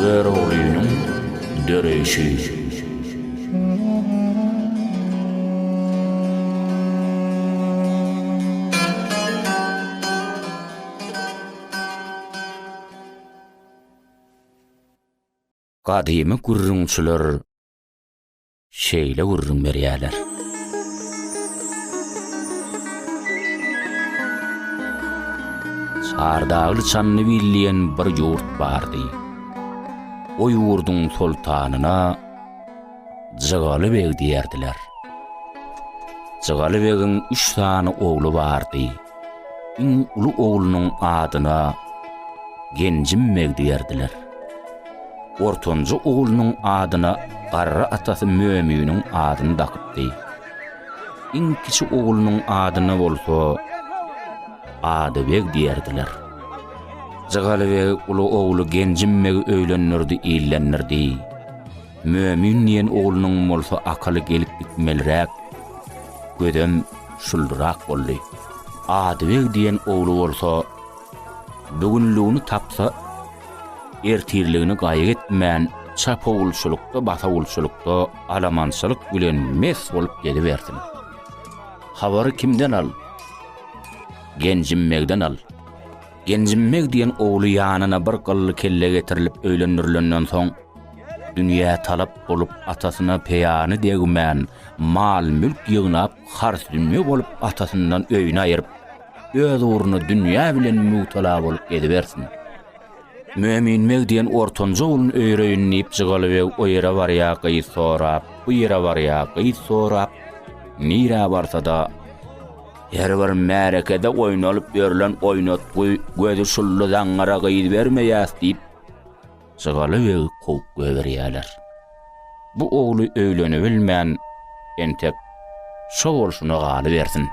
Göroglynyň döreýşi. Gadymy gürrüňçiler şeýle gürrüň berýärler. Çardagly Çandybil diýen bir ýurt bardy. O ýurduň soltanyna Jygaly beg diýerdiler. Jygaly begiň üç sany ogly bardy. Iň uly oglunyň adyna Genjim beg diýerdiler. Ortanjy oglunyň adyna garry atasy Möminiň adyny dakypdy. Iň kiçi oglunyň adyna bolsa Adybeg diýerdiler. Jygaly beg uly ogly Genjim begi öýlendirdi, illendirdi. Mömin diýen oglunyň bolsa akyly gelip gitmeliräk, gözem şuldurak boldy. Adybeg diýen ogly bolsa bugünligini tapsa, ertirligini gaýgy etmän, çapawulçylykda, basawulçylykda, alamançylyk bilen mes bolup gezibersin. Habary kimden al? Genjimbegden al. Genjimbeg diýen ogly ýanyna bir gylly kelle getirilip öýlendirilenden soň, dünýä talap bolup atasyna peýany degmän, mal-mülk ýygnap, harsydünýe bolup atasyndan öýüni aýyryp, öz ugruna dünýä bilen mübtela bolup gezibersin. Mömin beg diýen ortanjy ogluny öýreýin diýip Jygaly beg o ýere barýa gyz sorap, bu ýere barýa gyz sorap, nirä barsa-da, her bir märekede oýnalyp ýörlen oýnatgy gözi şully zaňňara gyz bermeýäs diýip, Jygaly begi kowup goýberýärler. Bu ogly öýlenibilmän, entek şo bolşuna galybersin.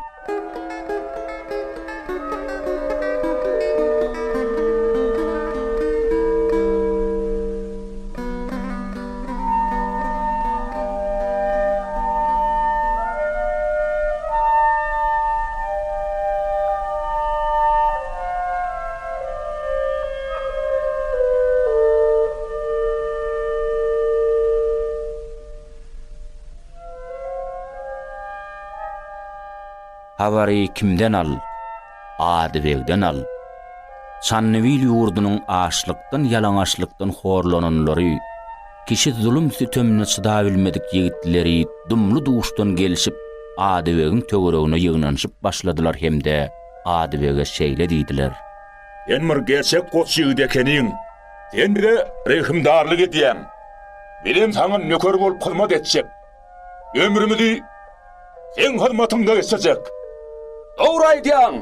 Habary kimden al? Adybegden al. Çandybil ýurdunyň açlykdan-ýalaňaçlykdan horlananlary, kişi zulum-sütemine çydabilmedik ýigitleri dumly-duşdan gelşip Adybegiň töweregine ýygnanyşyp başladylar hem-de Adybege şeýle diýdiler. Sen bir gerçek goç ýigit ekeniň. Sen bize rehimdarlyk edýäň. Bizem saňa nöker bolup hyzmat etjek. Ömrümizi seň hyzmatyňda geçirjek. Dogry aýdýaň.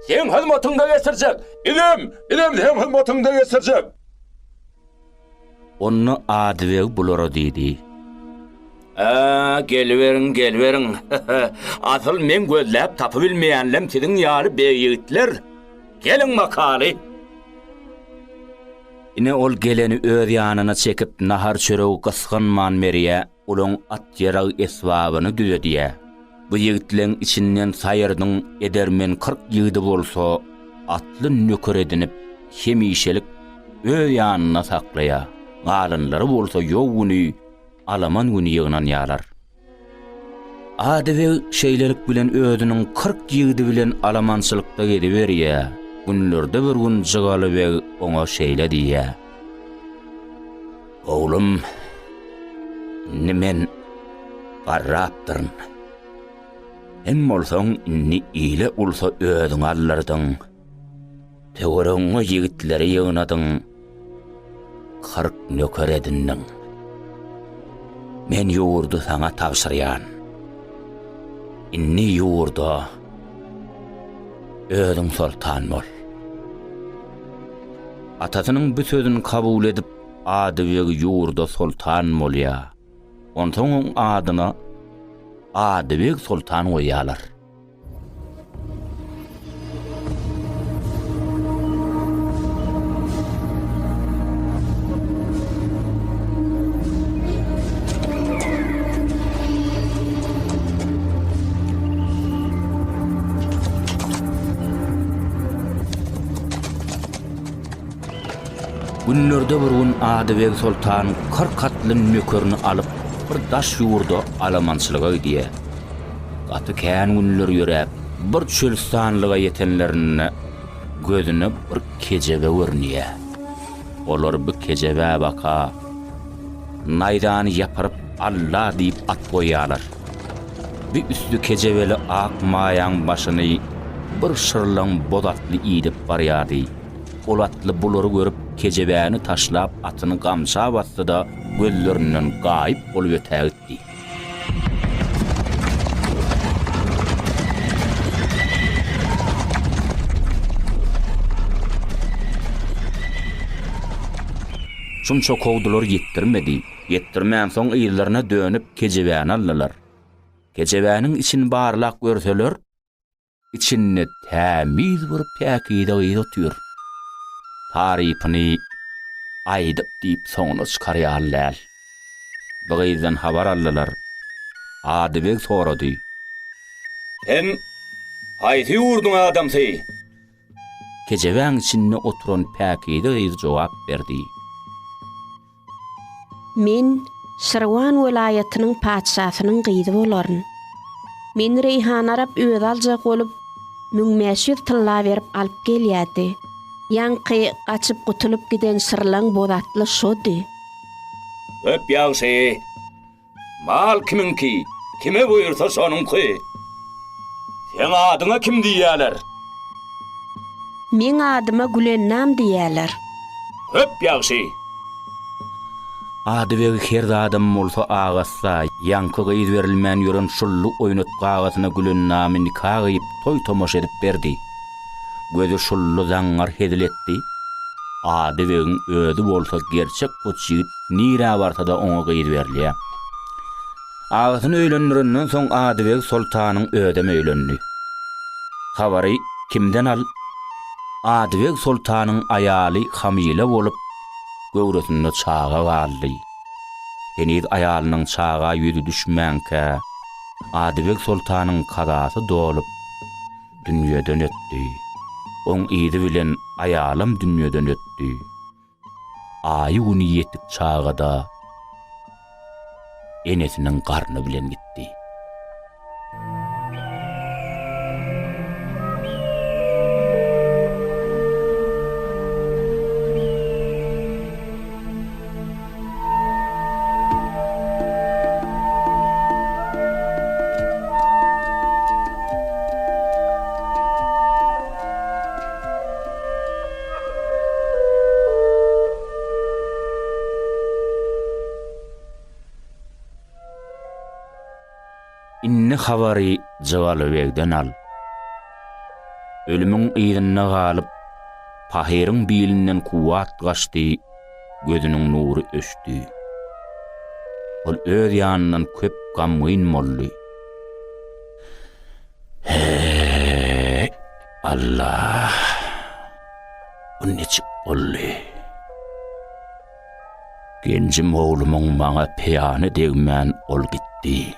Seň hyzmatyňda geçirjek. Bizem, bizem seň hyzmatyňda geçirjek. Onda Adybeg bulara diýdi. Ä, geliberiň, geliberiň. Asyl meň gözläp tapybilmeýänlem siziň ýaly beg ýigitler. Geliň makaly. Ine ol geleni öz ýanyna çekip nahar-çöregi gysganman berýä, olaň at-ýarag esbabyny düzedýä. Bu ýigitleň içinden saýyrdyň edermen 40 ýigidi bolsa atly nöker edinip, hemişelik öz ýanynda saklaýa, galanlary bolsa ýow güni, alaman güni ýygnanýarlar. Adybeg şeýlelik bilen özüniň 40 ýigidi bilen alamançylykda geziberýä. Günlerde bir gün Jygaly beg oňa şeýle diýýä. Oglum, indi men garrapdyryn. Sen bolsaň indi ile-ulsa özüňi aldyrdyň. Töweregiňe ýigitleri ýygnadyň, 40 nöker edindiň. Men ýurdy saňa tabşyrýan. Indi ýurda özüň soltan bol. Atasynyň bu sözüni kabul edip, Adybeg ýurda soltan bolýar. Onsoň oň adyna Adybeg soltan goýýarlar. Günlerde bir gün Adybeg soltan 40 atly nökerini alyp, bir daş ýurda alamançylyga gidýär. Gaty kän günler ýöräp, bir çölüstanlyga ýetenlerinde gözüne bir kejebe görünýär. Olar bu kejebä baka naýzany ýapyryp Alla diýip at goýýarlar. Bu üsti kejebeli ak maýaň başyny bir şyrlaň boz atly idip barýardy. Ol atly bulary görüp kejebäni taşlap atyny gamça basdy-da gözlerinden gaýyp bolup ötägitdi. Şunça kowdular ýetdirmedi. Ýetdirmänsoň yzlaryna dönüp kejebäni aldylar. Kejebäniň içini barlap görseler, Içinde tämiz bir päkize gyz otyr. Tarypyny aýdyp diýip soňuna çykar ýaly däl. Bu gyzdan habar aldylar. Adybeg sorady. Sen haýsy ýurduň adamsy? Kejebäň içinde oturan päkize gyz jogap berdi. Men Şirwan welaýatynyň patyşasynyň gyzy bolaryn. Meni Reýhanarap özi aljak bolup, 1500 tylla berip alyp gelýärdi. Ýaňky gaçyp gutulyp giden şyrlaň boz atly şody. Köp ýagşy. Mal kimiňki, kime buýursa şonuňky. Seň adyňa kim diýýäler? Meň adyma Gülennam diýýäler. Köp ýagşy. Adybeg her zadam bolsa agasda, ýaňky gyz berilmän ýören şully oýnatgy agasyna Gülennamy nika gyýyp toý-tomaşa edip berdi. Gözi şully zaňňar hezil etdi. Adybegiň özi bolsa gerçek goç ýigit Nirä barsa-da oňa gyz berilýär. Agasyny öýlendirenden soň Adybeg soltanyň özem öýlendi. Habary kimden al? Adybeg soltanyň aýaly hamyla bolup, göwresinde çaga galdy. Heniz aýalynyň çaga ýüzi düşmänkä, Adybeg soltanyň kazasy dolup, dünýeden ötdi. Oň yzy bilen aýalam dünýeden ötdi. Aýy-güni ýetik çagada enesiniň garny bilen gitdi. Indi habary Jygalybegden al. Ölümiň yzynda galyp, pahyryň bilinden kuwwat gaçdy, gözüniň nury öçdi. Ol öz ýanyndan köp gamgyn boldy. Heý, Alla! Bu niçik boldy? Genjim oglumyň maňa peýany degmän ol gitdi.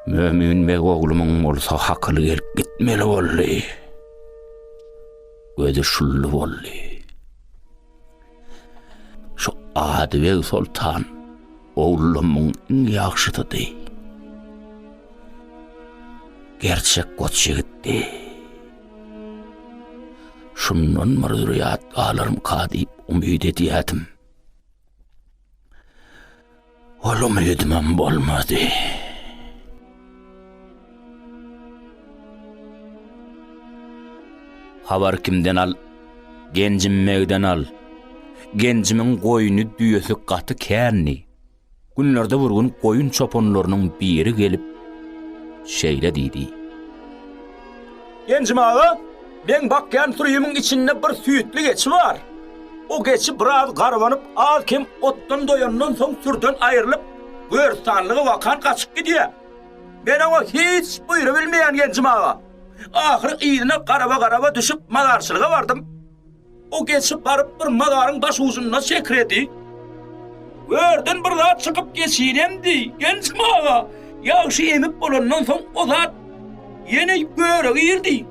Mömin beg oglumyň bolsa hakyly gelip gitmeli boldy. Gözi şully boldy. Şu Adybeg soltan oglumyň iň ýagşysydy. Gerçek goç ýigitdi. Şundan bir zürýat galarmyka diýip umyt edýärdim. Ol umydymam bolmady. Habar kimden al? Genjim begden al. Genjimiň goýny düýesi gaty kändi. Günlerde bir gün goýun çopanlarynyň biri gelip, şeýle diýdi. Genjim aga, meň bakýan sürimiň içinde bir süýtli geçi bar. O geçi biraz garbanyp, az-kem otdan doýandan soň sürüden aýrylyp, görüstanlyga bakan gaçyp gidýär. Men oňa hiç buýrabilmeýän Genjim aga. Ahyry yzyna garaba-garaba düşüp mazarçylyga bardym. O geçi baryp bir mazaryň baş ujunda sekredi. Görden bir zat çykyp geçini emdi. Genjim aga, ýagşy emip bolandan soň o zat ýene göre girdi.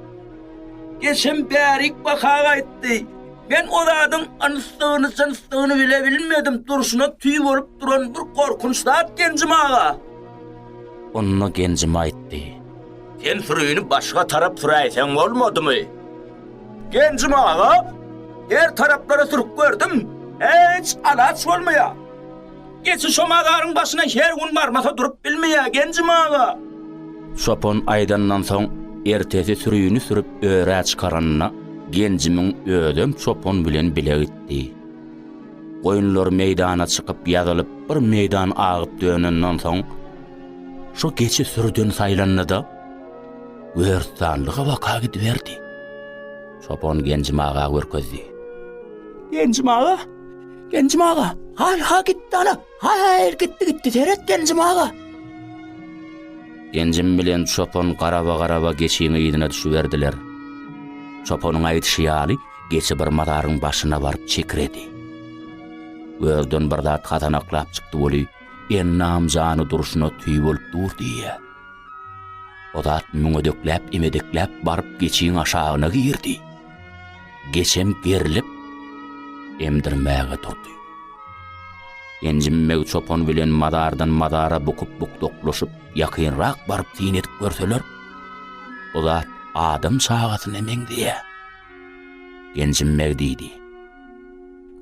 Geçem bärik baka gaýtdy. Men o zadyň ynsdygyny, jynsdygyny bile bilmedim, durşuna tüý bolup duran bir gorkunç zat Genjim aga. Onda Genjim aýtdy. Sen sürüni başga tarap süräýseň bolmadymy? Genjim aga, her taraplara sürüp gördüm, hiç alaç bolmaýar. Geçi şo mazaryň başyna her gün barmasa durup bilmeýär, Genjim aga. Çopan aýdandan soň, ertesi sürini sürüp örä çykaranda, Genjimiň özem çopan bilen bile gitdi. Goýunlar meýdana çykyp ýazylyp bir meýdan agyp dönenden soň, şo geçi sürüden saýlandy-da, görüstanlyga baka gidiberdi. Çopan Genjim aga görkezdi. Genjim aga, Genjim aga, hal-ha gitdi ala, haýyr gitdi gitdi, seret Genjim aga. Genjim bilen çopan garaba-garaba geçiň yzyna düşüberdiler. Çopanyň aýdyşy ýaly, geçi bir mazaryň başyna baryp çekiredi. Görden bir zat hasanaklap çykdy weli, endam-jany durşuna tüý bolup dur diýýä. O zat müňedekläp-emedekläp baryp geçiň aşagyna girdi. Geçem gerilip, emdirmäge durdy. Enjimmeg çopan bilen mazardan mazara bukup-bukdaklaşyp, ýakynrak baryp syn edip görseler, bu zat adam çagasyna meňzeýär. Genjimbeg diýdi.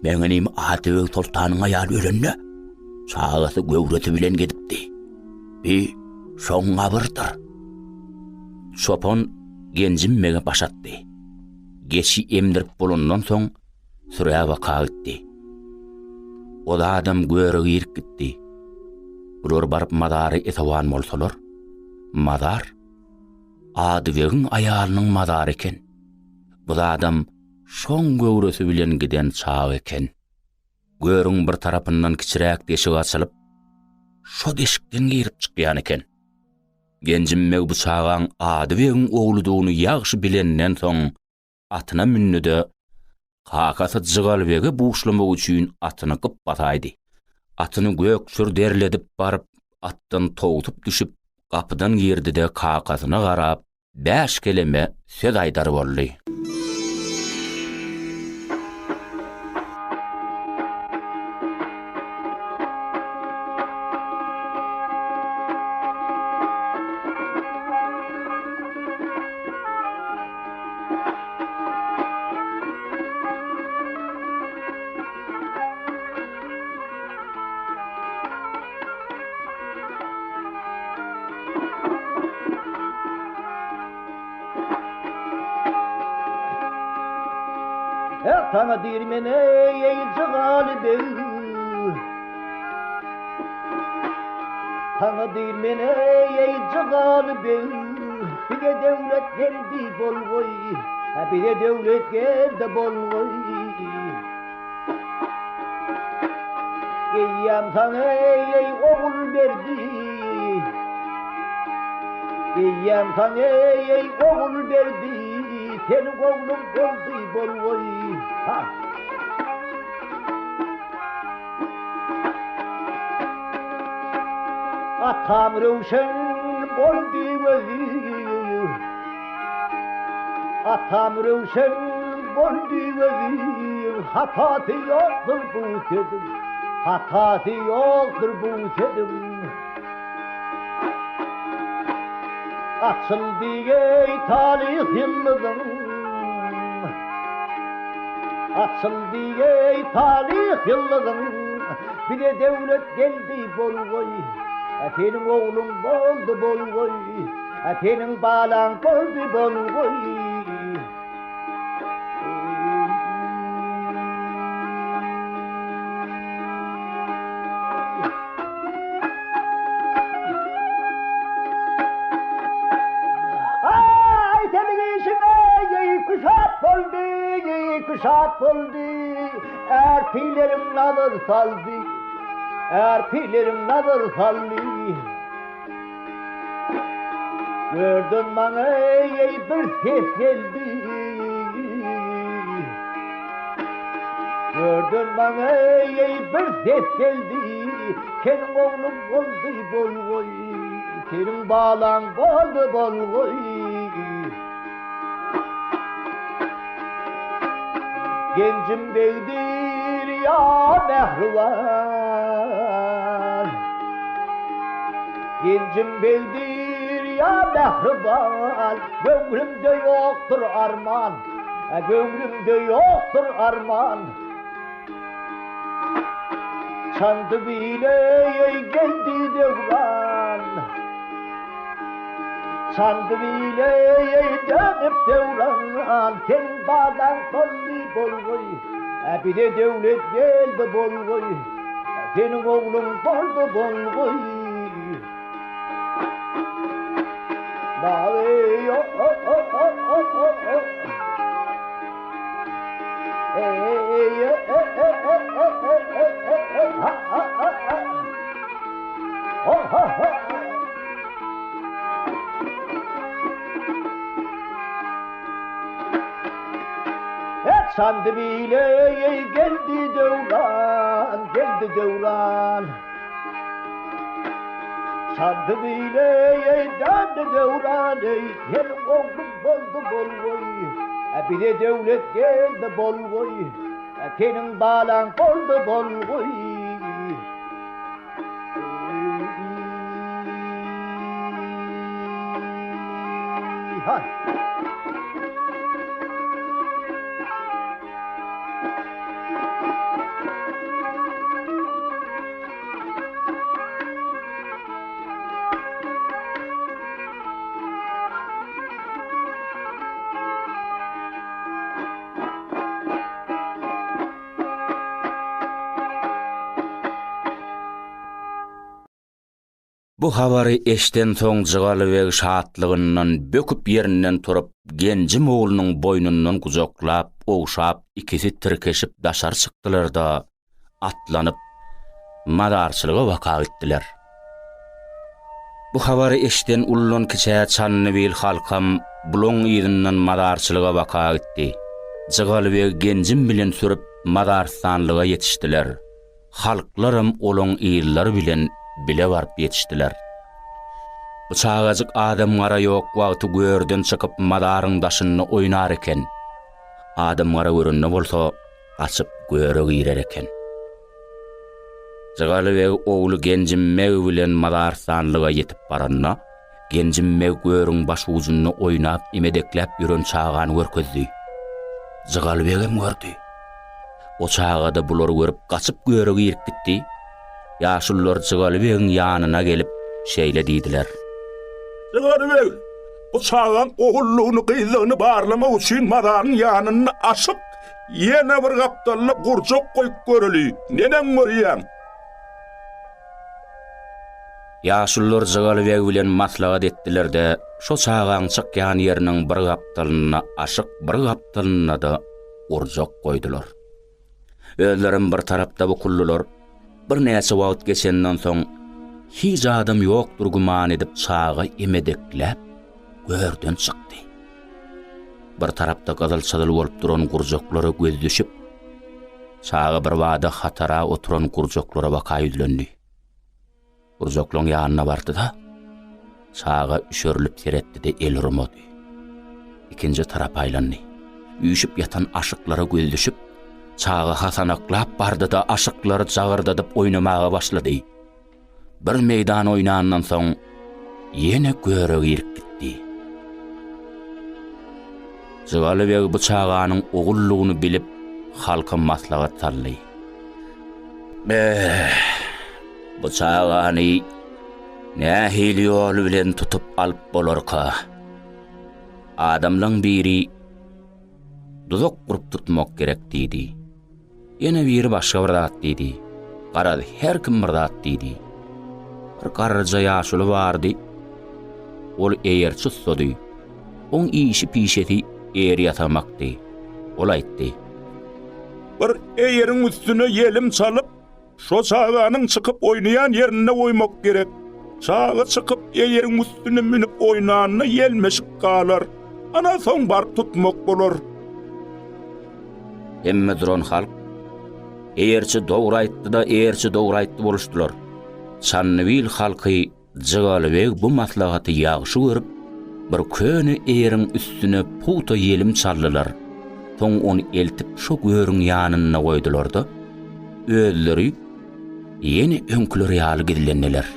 Meň inim Atabeg soltanyň aýaly ölende, çagasy göwresi bilen gidipdi. Bi şoň gabyrdyr. Çopan Genjimbege baş atdy. Geçi emdirip bolandan soň, sürä baka gitdi. Ol adam göre girip gitdi. Bular baryp mazary esewan bolsalar, mazar Adybegiň aýalynyň mazary eken. Bu zadam şoň göwresi bilen giden çaga eken. Görüň bir tarapyndan kiçiräk deşik açylyp, şo deşikden girip çykýan eken. Genjimbeg bu çagaň Adybegiň ogludygyny ýagşy bilenden soň, atyna mündi-de, kakasy Jygalbege buşlamak üçin atyny gyp basaýdy. Atyny gök sür derledip baryp, atdan towsup düşüp, gapydan girdi-de kakasyna garap, bäş keleme söz aýdar boldy. Saňa diýr men eý, eý jygaly beg. Saňa diýr men eý, eý jygaly beg. Bize döwlet geldi bolgoý, Bize döwlet geldi bolgoý. Eýýäm saňa eý, ogul berdi. Eýýäm saňa eý, ogul berdi. Seniň ogluň boldy bolgoý. Ha! Atam röwşen boldy gözi. Atam röwşen boldy gözi. Hatasy ýokdur bu sözüň. Hatasy ýokdur bu sözüň. Açyldy eý talyh ýyldyzyň. Açyldy eý talyh ýyldyzyň. Bize döwlet geldi bolgoý. Seniň ogluň boldy bolgoý. Seniň balaň boldy bolgoý. Aý seniň işiňe ýeý küşat boldy, ýeý küşat boldy, Är pileriň nazar saldy, är pileriň nazar saldy. Gördün maňa eý bir ses geldi. Gördün maňa eý bir ses geldi. Seniň ogluň boldy bolgoý. Seniň balaň boldy bolgoý. Genjim begdir ýa mähriban. Genjim begdir ýa mähriban, Göwnümde ýokdur arman, Göwnümde ýokdur arman. Çandybile geldi döwran. Çandybile dönüp döwran. Seň balaň boldy bolgoý. Bize döwlet geldi bolgoý. Seniň ogluň boldy bolgoý. Çandybile geldi döwran, geldi döwran. Çandybile döndü döwran, seniň ogluň boldy bolgoý. Bize döwlet geldi bolgoý, seniň balaň boldy bolgoý. Bu habary eşdensoň Jygalybeg şatlygyndan böküp ýerinden turup, Genjim oglunyň boýnundan gujaklap, ogşap, ikisi tirkeşip daşary çykdylar-da, atlanyp, mazarçylyga baka gitdiler. Bu habary eşden uldan-kiçä Çandybil halkam bulaň yzyndan mazarçylyga baka gitdi. Jygalybeg Genjim bilen sürüp mazarystanlyga ýetişdiler. Halklaram olaň yzlary bilen bile baryp ýetişdiler. Bu çagajyk adam-gara ýok wagty görden çykyp mazaryň daşynda oýnar eken. Adam-gara görende bolsa gaçyp göre girer eken. Jygalybeg ogly Genjim beg bilen mazarystanlyga ýetip baranda, Genjim beg görüň başujunda oýnap emedekläp ýören çagany görkezdi. Jygalybegem gördi. O çaga-da bulary görüp gaçyp göre girip gitdi. Ýaşulular Jygalybegiň ýanyna gelip, şeýle diýdiler. Jygalybeg, bu çagaň ogullygyny-gyzlygyny barlamak üçin mazaryň ýanynda aşyk, ýene bir gapdalda gurjak goýup göreli, neneň görýäň? Ýaşulular Jygalybeg bilen maslahat etdiler-de, şo çagaň çykýan ýeriniň bir gapdalynda aşyk, bir gapdalynda-da gurjak goýdular. Özlerem bir tarapda bukuldylar. Birnäçe wagt geçenden soň, hiç adam ýokdur güman edip çaga emedekläp, görden çykdy. Bir tarapda gyzyl-çyzyl bolup duran gurjaklara göz düşüp, çaga birbada hatara oturan gurjaklara baka ýüzlendi. Gurjaklaň ýanyna bardy-da, çaga üşerilip seretdi-de el urmady. Ikinji tarapa aýlandy. Üýşüp ýatan aşyklara gözi düşüp, çaga hasanaklap bardy-da, aşyklary jagyrdadyp oýnamaga başlady. Bir meýdan oýnandan soň, ýene göre girip gitdi. Jygalybeg bu çaganyň ogullygyny bilip, halka maslahat saldy. Beh, bu çagany nähili ýol bilen tutup alyp bolarka? Adamlaň biri duzak gurup tutmak gerek diýdi. Ýene biri başga bir zat diýdi. Garaz, her kim bir zat diýdi. Bir garryja ýaşuly bardy. Ol eýerçi ussady. Oň işi-pişesi eýer ýasamakdy. Ol aýtdy. Bir eýeriň üstüne ýelim çalyp, şo çaganyň çykyp oýnaýan ýerinde goýmak gerek. Çaga çykyp eýeriň üstüne münüp oýnanda ýelmeşip galar. Ana soň baryp tutmak bolar. Hemme duran halk, Eýerçi dogry aýtdy-da, eýerçi dogry aýtdy boluşdylar. Çandybil halky Jygalybeg bu maslahaty ýagşy görüp, bir köne eýeriň üstüne pugta ýelim çaldylar. Soň ony eltip şo görüň ýanynda goýdular-da, özleri ýene öňküleri ýaly gizlendiler.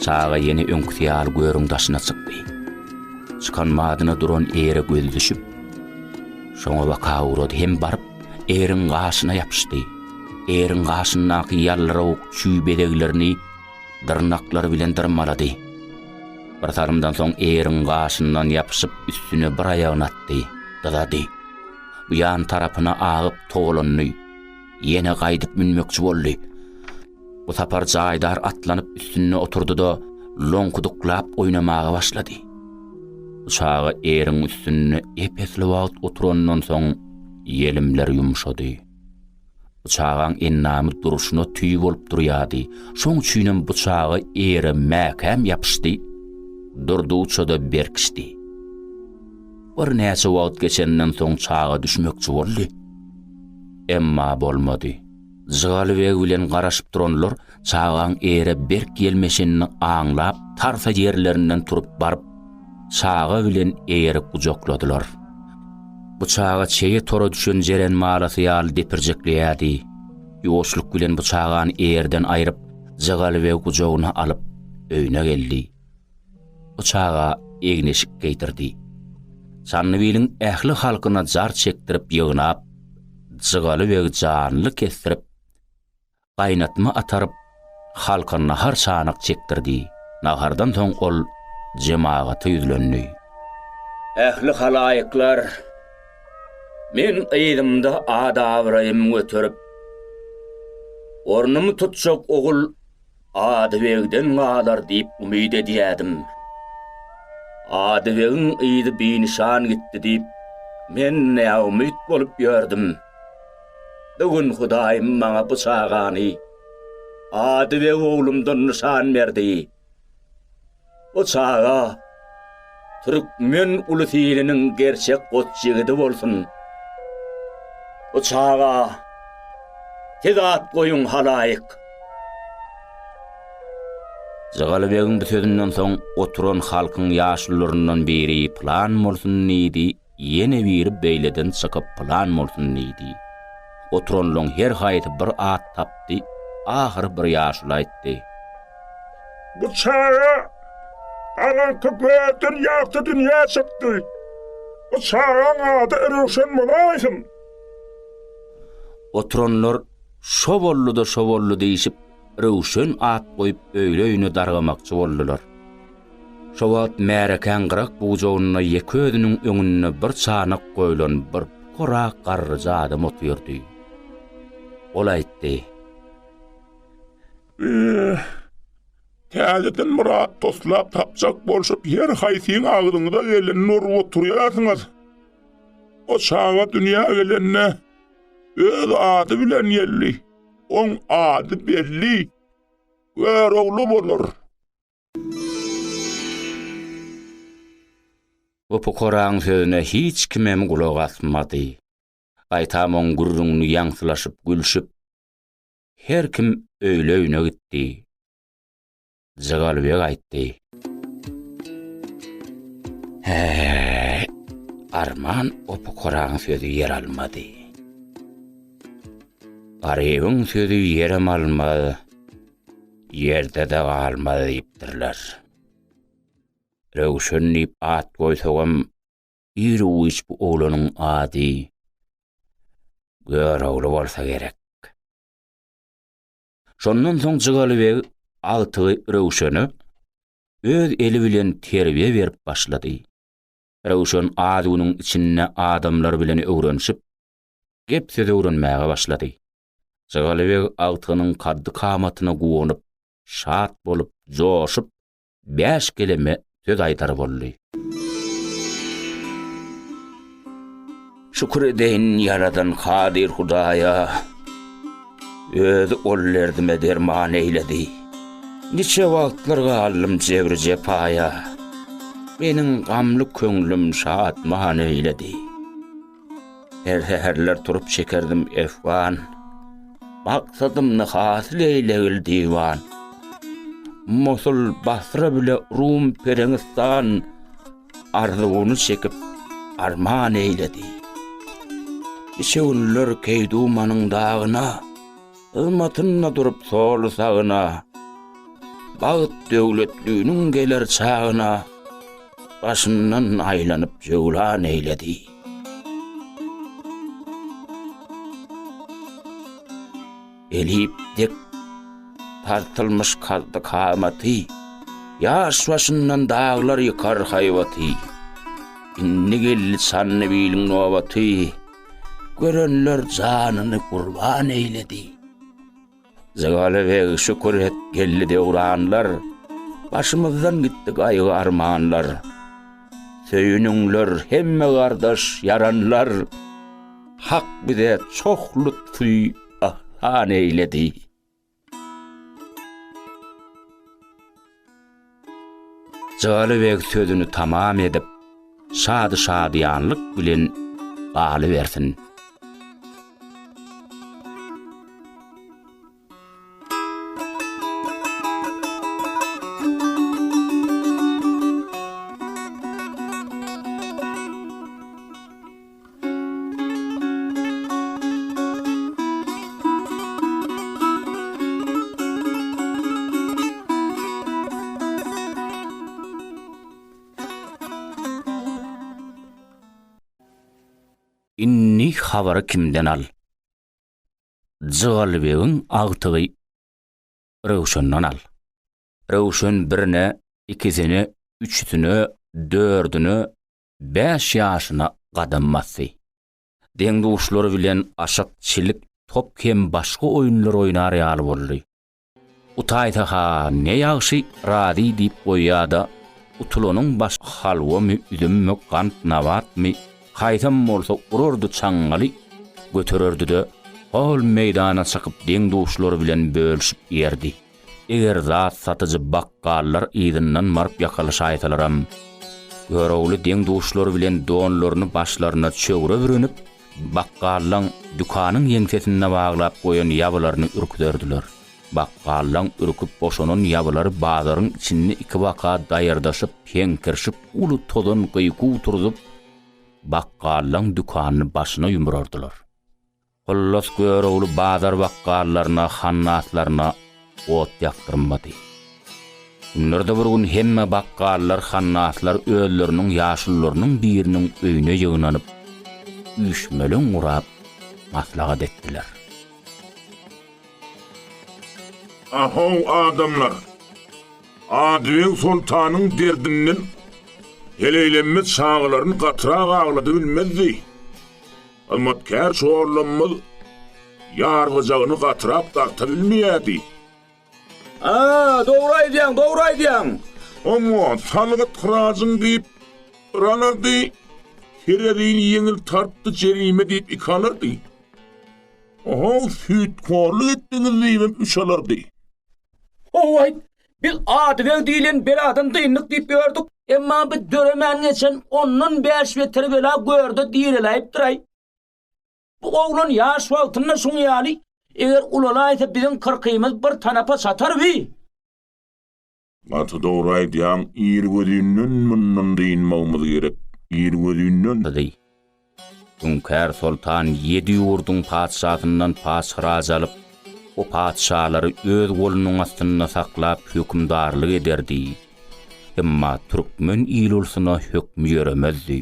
Çaga ýene öňküsi ýaly görüň daşyna çykdy. Çykan badyna duran ere gözi düşüp, şoňa baka ugrady hem baryp, eriň gaşyna ýapyşdy. Eriň gaşyndaky ýaldyrawuk çüý bezeglerini dyrnaklary bilen dyrmalady. Bir salymdan soň eriň gaşyndan ýapyşyp üstüne bir aýagyny atdy, dyzady. Bu ýan tarapyna agyp togalandy. Ýene gaýdyp münmekçi boldy. Bu sapar jaýdar atlanyp üstünde oturdy-da, loňkudyklap oýnamaga başlady. Bu çaga eriň üstünde ep-esli wagt oturandan soň ýelimleri ýumşady. Bu çagaň endamy durşuna tüý bolup durýardy. Şoň üçinem bu çaga ere mäkäm ýapyşdy, durdugyça-da berkişdi. Birnäçe wagt geçenden soň çaga düşmekçi boldy. Emma bolmady. Jygalybeg bilen garaşyp duranlar çagaň ere berk ýelmeşenini aňlap, tarsa ýerlerinden turup baryp, çaga bilen eri gujakladylar. Bu çaga çeýe tora düşen jeren malasy ýaly depirjekleýärdi. Ýuwaşlyk bilen bu çagany ýerden aýryp, Jygalybeg gujagyna alyp, öýüne geldi. Bu çaga egin-eşik geýdirdi. Çandybiliň ähli halkyna jar çekdirip ýygnap, Jygalybegi janly kesdirip, gaýnatma ataryp, halka nahar çanak çekdirdi. Nahardan soň ol jemagata ýüzlendi. Ähli halaýyklar, men yzymda at-abraýymy göterip, ornumy tutjak ogul Adybegden galar diýip umyt edýärdim. Adybegiň yzy binyşan gitdi diýip, men näumyt bolup ýördüm. Bu gün Hudaýym maňa bu çagany Adybeg oglumdan nyşan berdi. Bu çaga türkmen ulus-iliniň gerçek goç ýigidi bolsun. Bu çaga siz at goýuň halaýyk. Jygalybegiň bu sözünden soň oturan halkyň ýaşulularyndan biri pylan bolsun diýdi, Ýene biri beýleden çykyp pylan bolsun diýdi. Oturanlaň her haýsy bir at tapdy, ahyry bir ýaşuly aýtdy. Bu çaga garaňky göwden ýagty dünýä çykdy. Bu çagaň ady Röwşen bolaýsyn. Oturanlar şo boldy-da şo boldy diýşip, Röwşen at goýup öýli-öýüne dargamakçy boldular. Şo wagt märekäň gyrak bujagynda ýeke özüniň öňünde bir çanak goýlan bir pukara garryja adam otyrdy. Ol aýtdy. Eh, täzeden bir at toslap tapjak bolşup her haýsyň agzyňyza gelenini urup oturýarsyňyz. O çaga dünýä gelende öz ady bilen geldi. Oň ady belli. Görogly bolar. Bu pukaraň sözüne hiç kimem gulak asmady. Gaýtam oň gürrüňini ýaňsylaşyp gülşüp, her kim öýli-öýüne gitdi. Jygalybeg aýtdy. Hä, arman o pukaraň sözi ýer almady. Garybyň sözi ýerem almaz, ýerde-de galmaz diýipdirler. Röwşen diýip at goýsagam, iru-giç bu oglanyň ady Görogly bolsa gerek. Şondan soň Jygalybeg agtygy Röwşene öz eli bilen terbiýe berip başlady. Röwşen az günüň içinde adamlar bilen öwrenişip, gep-söz öwrenmäge başlady. Jygalybeg agtygynyň kaddy-kamatyna guwanyp, şat bolup, joşup, bäş keleme söz aýdar boldy. Şükür edeýin Ýaradan Kadyr Hudaýa. Özi ol derdime derman eýledi. Niçe wagtlar galdym jebri-jepaýa. Meniň gamly köňlüm şatman eýledi. Her säherler turup çekerdim efgan. Maksadymny hasyl eýlegil diwan. Mosul, Basra bile Rum, Pereňistan arzuwyny çekip arman eýledi. Niçe günler Keýdumanyň dagyna, Hyzmatynda durup soly-sagyna, Bagt döwletliniň geler çagyna, Başyndan aýlanyp jöwlan eýledi. Elip dek tartylmyş kaddy-kamaty, Ýaş başyndan daglar ýykar haýbaty. Indi geldi Çandybiliň nobaty, Görenler janyny gurban eýledi. Jygaly beg şükür et geldi döwranlar, Başymyzdan gitdi gaýgy-armanlar. Söýüniňler hemme gardaş ýaranlar, Hak bize çoh lutfy yhsan eýledi. Jygaly beg sözüni tamam edip, şady-şadyýanlyk bilen galybersin. Indi habary kimden al? Jygalybegiň agtygy Röwşenden al. Röwşen birine, ikisine, üçüsine, dördüne, Bäş ýaşyna gadam basdy. Deň-duşlary bilen aşyk, çilik, top hem başga oýunlar oýnar ýaly boldy. Utaýsa-ha ne ýagşy, razy diýip goýýa-da, utulanyň başy halwamy, üzümmi, gant, nabatmy, haýsam bolsa urardy çaňňaly, götererdi-de, hol meýdana çykyp deň-duşlary bilen bölüşip iýerdi. Eger zat satyjy bakgallar yzyndan baryp ýakalaşaýsalaram, Görogly deň-duşlary bilen donlaryny başlaryna çöwre bürenip, bakgallaň dükanyň ýeňsesinde baglap goýan ýabylaryny ürküzerdiler. Bakgallaň ürküp boşanan ýabylary bazaryň içinde ikibaka daýyrdaşyp, heňkirşip, uly tozan gykuw turzup, bakgallaň dükanyny başyna ýumrardylar. Hullas Görogly bazar bakgallaryna, hannaslaryna ot ýakdyrmady. Günlerde bir gün hemme bakgallar, hannaslar özleriniň ýaşulularynyň biriniň öýüne ýygnanyp, üýşmeleň gurap, maslahat etdiler. Ahow adamlar! Adybeg soltanyň derdinden heleýlenmez çagalaryny gatyrak agladybilmezdi. Hyzmatkär çorlamyz ýargyjagyny gatyrak darta bilmeýärdi. A, dogry aýdýaň, dogry aýdýaň. Oňa salgyt hyrajyň diýip bir alardy, terezini ýeňil tartdy jerime diýip iki alardy. Oho, süýtkorluk etdiňiz diýibem üç alardy. How-aýt, biz Adybeg diýlen beladan dyndyk diýip ýördük, emma bu döremän geçen ondan bäş beter bela görde direläýipdir-aý. Bu oglan ýaş wagtynda şuň ýaly, eger ulalaýsa biziň kyrkymyz bir tanapa çatar bi. Gaty dogry aýdýaň, irgözinden mundan dynmagymyz gerek, irgözinden. Gyzy. Hüňkär soltan ýedi ýurduň patyşasyndan paç-hyraç alyp, o patyşalary öz golunyň astynda saklap hökümdarlyk ederdi. Emma türkmen il-ulsuna hökmi ýöremezdi.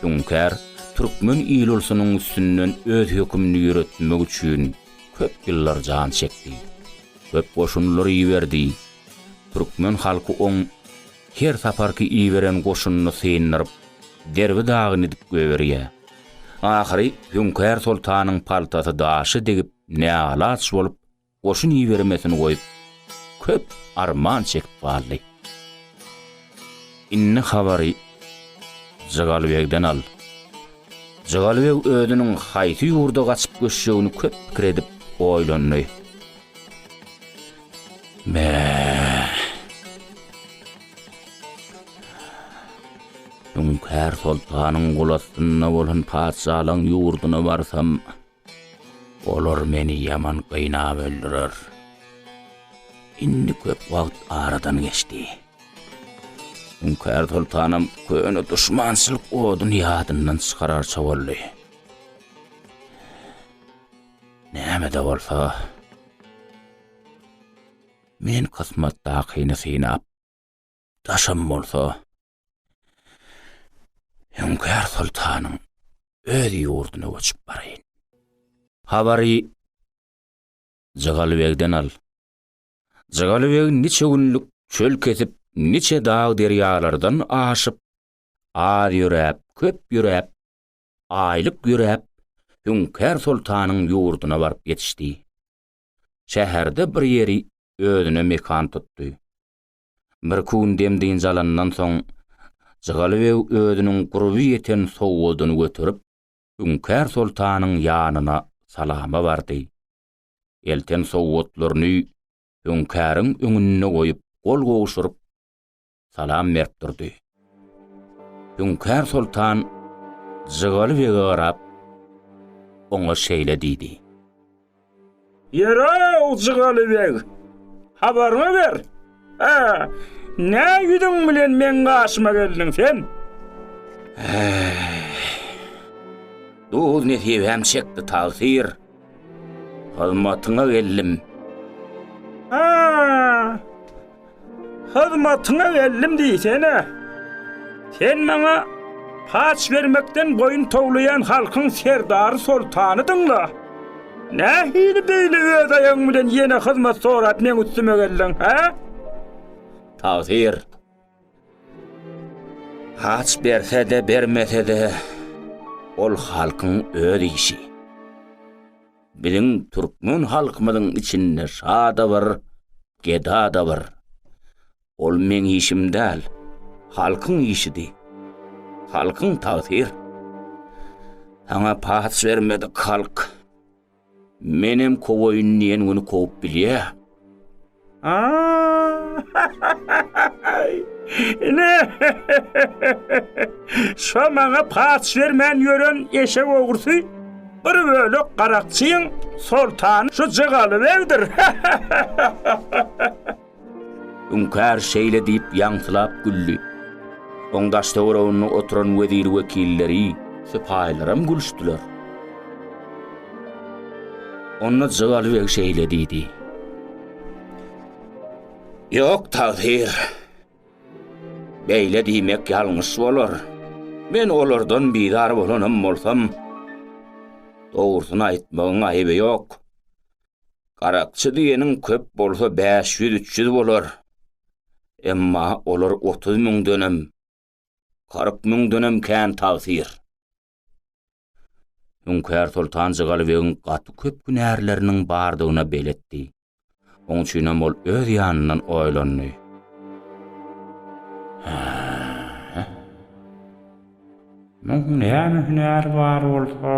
Hüňkär türkmen il-ulsunyň üstünden öz hökümini ýöretmek üçin köp ýyllar jan çekdi. Köp goşunlar iberdi. Türkmen halky oň her saparky iberen goşunyny syndyryp, derbi-dagyn edip goýberýär. Ahyry Hüňkär soltanyň paltasy daşa degip, näalaç bolup, goşun ibermesini goýup, köp arman çekip galdy. Indi habary Jygalybegden al. Jygalybeg özüniň haýsy ýurda gaçyp göçjegini köp pikir edip oýlandy. Me. Hüňkär soltanyň golastynda bolan patyşalaň ýurduna barsam, olar meni ýaman gynap öldürer. Indi köp wagt aradan geçdi. Hüňkär soltanam köne duşmançylyk oduny ýadyndan çykararça boldy. Näme-de bolsa, men kysmatdakyny synap, daşam bolsa, Hüňkär soltanyň öz ýurduna göçüp baraýyn. Habary Jygalybegden al. Jygalybeg niçe günlük çöl kesip, niçe dag-derýalardan aşyp, az ýöräp, köp ýöräp, aýlyk ýöräp, Hüňkär soltanyň ýurduna baryp ýetişdi. Şäherde bir ýeri özüne mekan tutdy. Birki gün dem-dynç alandan soň, Jygalybeg özüniň gurby ýeten sowgadyny göterip, Hüňkär soltanyň ýanyna salama bardy. Elten sowgatlaryny Hüňkäriň öňünde goýup, gol gowşuryp, salam berip durdy. Hüňkär soltan Jygaly bege garap, oňa şeýle diýdi. Ýör-ow, Jygaly beg, habaryňy ber! Hä, nä ýüzüň bilen meň gaşyma geldiň sen? Äý, duz nesibäm çekdi, tagsyr. Hyzmatyňa geldim. Hä, hyzmatyňa geldim diýsene. Sen maňa paç bermekden boýun towlaýan halkyň serdary soltanydyň-la. Nähili beýle öz aýagyň bilen ýene hyzmat sorap meň üstüme geldiň, hä? Tagsyr. Paç berse-de, bermese-de, ol halkyň öz işi. Biziň türkmen halkymyzyň içinde şa-da bir, geda-da bir. Ol meň işim däl, halkyň işidi. Halkyň tagsyr. Saňa paç bermedik halk. Menem kowaýyn diýen güni kowup bilýä. Ine, şo maňa paç bermän ýören eşek ogrusy bir bölek garakçyň soltany şu Jygalybegdir. Hüňkär şeýle diýip ýaňsylap güldi. Oň daş-töwereginde oturan wezir-wekilleri, sypaýylaram gülüşdiler. Onda Jygalybeg şeýle diýdi. Ýok, tagsyr. Beýle diýmek ýalňyş bolar. Men olardan bizar bolanam bolsam, dogrusyny aýtmagyň aýby ýok. Garakçy diýeniň köp bolsa 500-300 bolar. Emma olar 30 müňdenem, 40 müňdenem kän tagsyr. Hüňkär Soltan Jygalybegiň gaty köp hünärleriniň bardygyna beletdi. Oň üçinem ol öz ýanyndan oýlandy. Hä? Muň näme hünäri bar bolsa,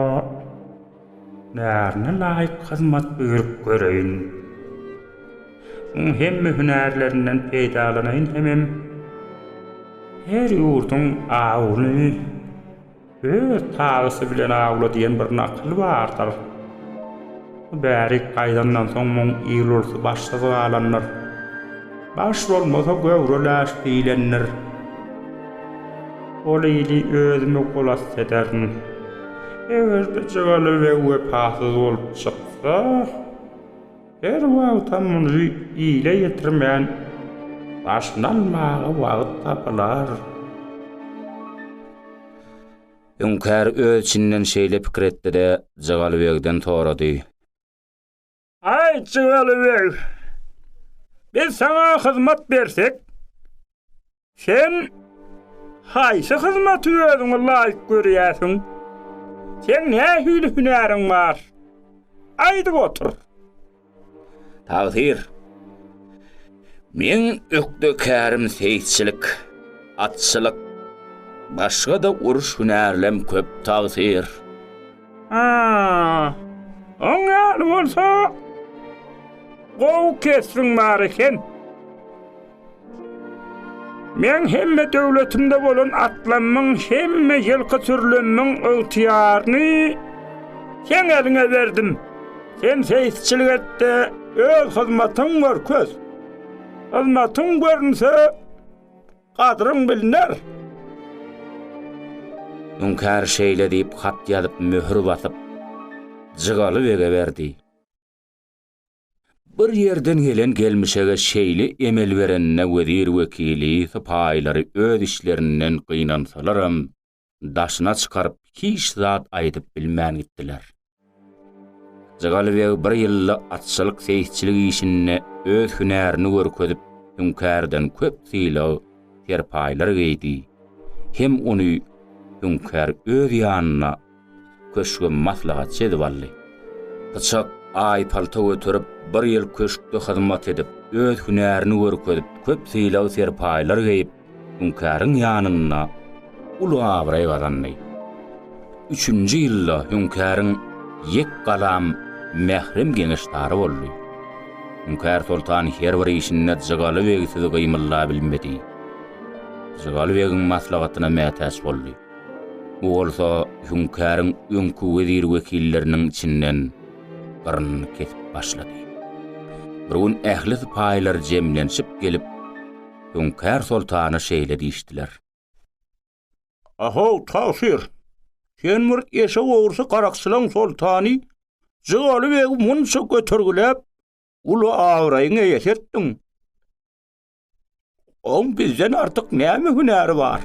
hünärine laýyk hyzmat buýrup göreýin. Muň hemme hünärlerinden peýdalanaýyn hemem her ýurduň awuny Öz tagysy bilen awla diýen bir nakyl bardyr. Bu bärik gaýdandan soň muň il-ulsy başsyz galandyr. Baş bolmasa göwre läş diýlendir. Ol ili özüme golasty ederin. Eger-de Jygaly beg wepasyz bolup çyksa, her wagtam muny ile ýetirmän başyny almaga wagt tapylar. Hüňkär öz içinden şeýle pikir etdi-de, Jygalybegden sorady. Aý, Jygalybeg, biz saňa hyzmat bersek, sen haýsy hyzmaty özüňe laýyk görýärsiň? Seň nähili hünäriň bar? Aýdyp otur. Tagsyr, meň ökde kärim seýisçilik, atçylyk, başga-da uruş hünärlem köp, tagsyr. A, oň ýaly bolsa, gowy kesbiň bar eken. Meň hemme döwletimde bolan atlammyň, hemme ýylky sürülemmiň ygtyýaryny seň eliňe berdim. Sen seýisçilik et-de, öz hyzmatyňy görkez. Hyzmatyň görünse, gadryň bilner. Hüňkär şeýle diýip hat ýazyp möhür basyp, Jygaly bege berdi. Bir ýerden gelen gelmişege şeýle emel berenine wezir-wekili, sypaýylary öz işlerinden gynansalaram, daşyna çykaryp hiç zat aýdyp bilmän gitdiler. Jygaly beg bir ýylda atçylyk-seýisçilik işinde öz hünärini görkezip, hüňkärden köp sylag, serpaýlar geýdi. Hem ony hüňkär öz ýanyna köşge maslahatçy edip aldy. Pyçak, aýpalta göterip, bir ýyl köşkde hyzmat edip, öz hünärini görkezip, köp sylag-serpaýlar geýip, hüňkäriň ýanynda uly abraý gazandy. Üçünji ýylda hüňkäriň ýek galam mährem geňeşdary boldy. Hüňkär soltan her bir işinde Jygaly begsiz gymyldabilmedi. Jygaly begiň maslahatyna mätäç boldy. Bu bolsa hüňkäriň öňki wezir-wekilleriniň içinden gyrynyny kesip başlady. Bir gün ähli sypaýylar jemlenişip gelip, Hüňkär soltana şeýle diýişdiler. Ahow, tagsyr! Sen bir eşek ogrusy garakçylaň soltany Jygaly begi munça götergiläp, uly abraýyň eýesi etdiň. Oň bizden artyk näme hünäri bar?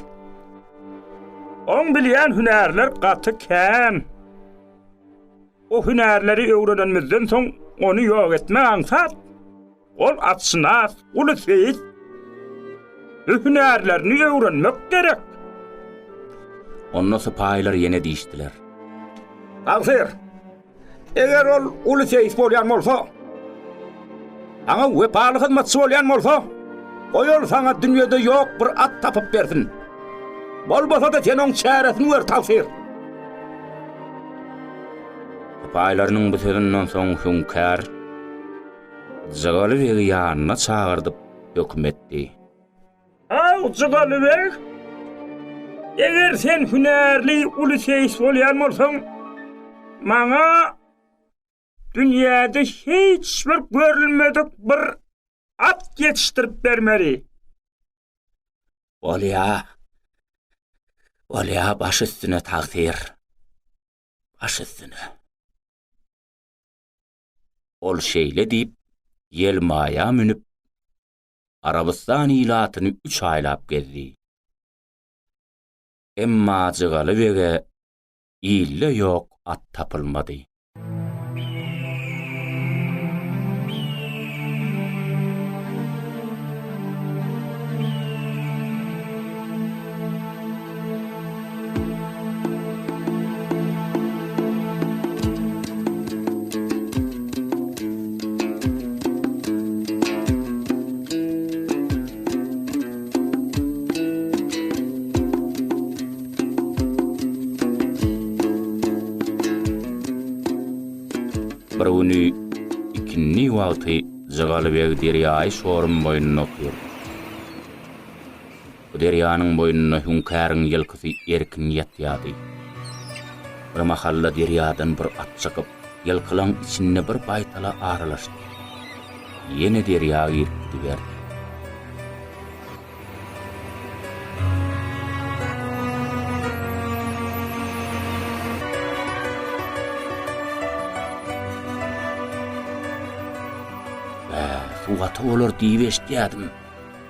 Oň bilýän hünärler gaty kän. O hünärleri öwrenenimizden soň ony ýok etmek aňsat. Ol atşynas, uly seýis. Bu hünärlerini öwrenmek gerek. Onda sypaýylar ýene diýişdiler. Tagsyr! Eger ol uly seýis bolýan bolsa, saňa wepaly hyzmatçy bolýan bolsa, goý ol saňa dünýede ýok bir at tapyp bersin. Bolmasa-da sen oň çäresini gör, tagsyr. Sypaýylarynyň bu sözünden soň Hüňkär Jygaly begi ýanyna çagyrdyp höküm etdi. Aw, Jygaly beg! Eger sen hünärli uly seýis bolýan bolsaň, maňa dünýäde hiç bir görülmedik bir at ýetişdirip bermeli. Bolýa, bolýa, baş üstüne, tagsyr, baş üstüne. Ol şeýle diýip, ýelmaýa münüp, Arabystan ilatyny üç aýlap gezdi. Emma Jygaly bege ilde ýok at tapylmady. Bir güni ikindi wagty Jygaly beg derýaýy şorum boýunda otyrdy. Bu derýanyň boýunda hüňkäriň ýylkysy erkin ýatýardy. Bir mahal-da derýadan bir at çykyp, ýylkylaň içinde bir baýtala aralaşdy. Ýene derýa girip gidiberdi. Bä, suw gaty bolar diýip eşidýärdim.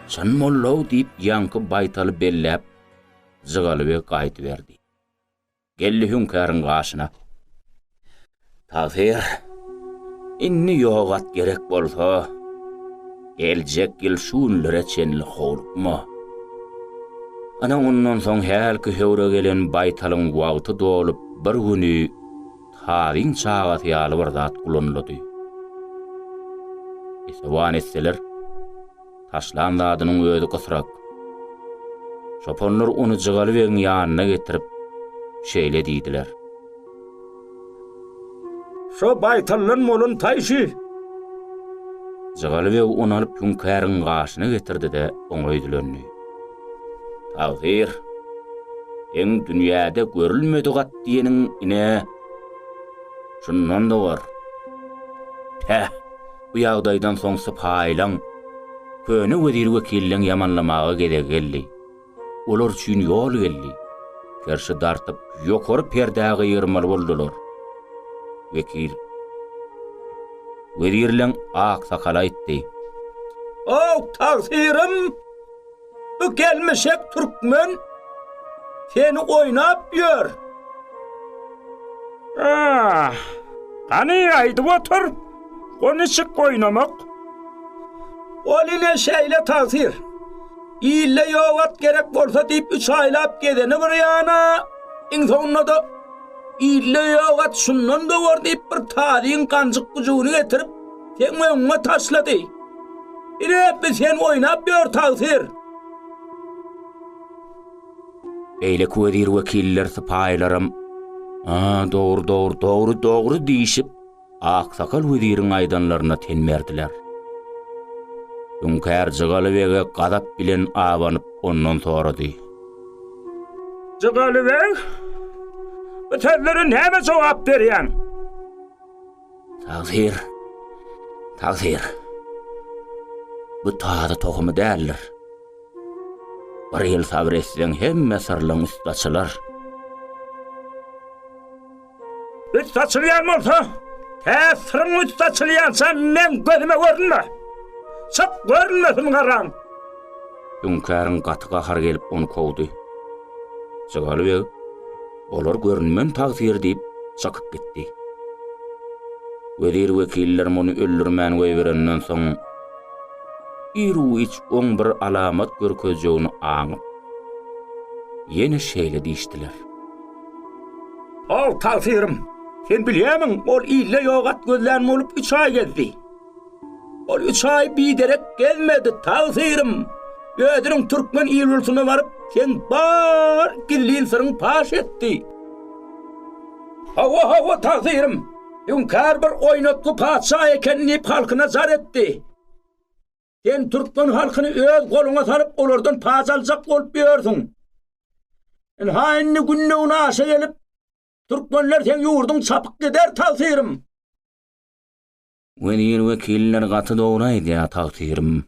Çyn molla-ow diýip, ýaňky baýtaly belläp, Jygalybeg gaýdyberdi. Geldi hüňkäriň gaşyna. Tagsyr, indi ýok at gerek bolsa, geljek ýyl şu günlere çenli howlukma. Ana ondan soň hälki höwre gelen baýtalyň wagty dolup, bir güni Tazyň çagasy ýaly bir zat gulanlady. Esewan etseler, taşlan zadynyň özi gysrak. Çopanlar ony Jygaly begiň ýanyna getirip, şeýle diýdiler. Şo baýtaldan bolan taý şü. Jygaly beg ony alyp hüňkäriň gaşyna getirdi-de, oňa ýüzlendi. Tagsyr, seň dünýäde görülmedik at diýeniň ine, şundan dogar. Päh, bu ýagdaýdan soň sypaýylaň, köne wezir-wekilleň ýamanlamaga gezegi geldi. Olar üçin ýol geldi. Kerşi dartyp, ýokary perdä gygyrmaly boldular. Wekil. Wezirleň aksakaly aýtdy. Ow, tagsyrym! Bu gelmişek türkmen seni oýnap ýör. Ah, hany aýdyp otur, o niçik oýnamak? Ol ine şeýle tagsyr. Ilde ýok at gerek bolsa diýip üç aýlap gezeni bir ýana, iň soňunda-da ilde ýok at şundan dowar diýip bir tazyň ganjyk güjügini getirip seň öňüňe taşlady. Ine bi sen oýnap ýör tagsyr. Beýleki wezir-wekiller sypaýylaram, A, dogry, dogry, dogry, dogry diýşip, Aksakal weziriň aýdanlaryna ten berdiler. Hüňkär Jygaly bege gazap bilen abanyp ondan sorady. Jygaly beg, bu sözlere näme jogap berýäň? Tagsyr, tagsyr. Bu tazy tohumy däldir. Bir ýyl sabyr etseň hemme syrlaň üsti açylar. Üsti açylýan bolsa, tä syryň üsti açylýança meň gözüme görünme! Çyk, görünmesin garaň! Hüňkäriň gaty gahary gelip ony kowdy. Jygaly beg, Olar görünmen tagsyr diýip, çykyp gitdi. Wezir-wekiller muny öldürmän goýberenden soň, iru-giç oň bir alamat görkezjegini aňyp, ýene şeýle diýişdiler. How, tagsyrym, sen bilýärmiň, ol ilde ýok at gözlän bolup üç aý gezdi. Ol üç aý biderek gezmedi, tagsyrym. Özüniň türkmen il-ulsuna baryp, seň bar gizlin syryňy paş etdi. Hawa, hawa, tagsyrym, Hüňkär bir oýnatgy patyşa eken diýip halkyna jar etdi. Sen türkmen halkyny öz goluňa salyp, olardan paç aljak bolup ýörsüň. Ynha indi günde-günaşa gelip, türkmenler seň ýurduň çapyp gider, tagsyrym. Wezir-wekiller gaty dogry aýdýar, tagsyrym.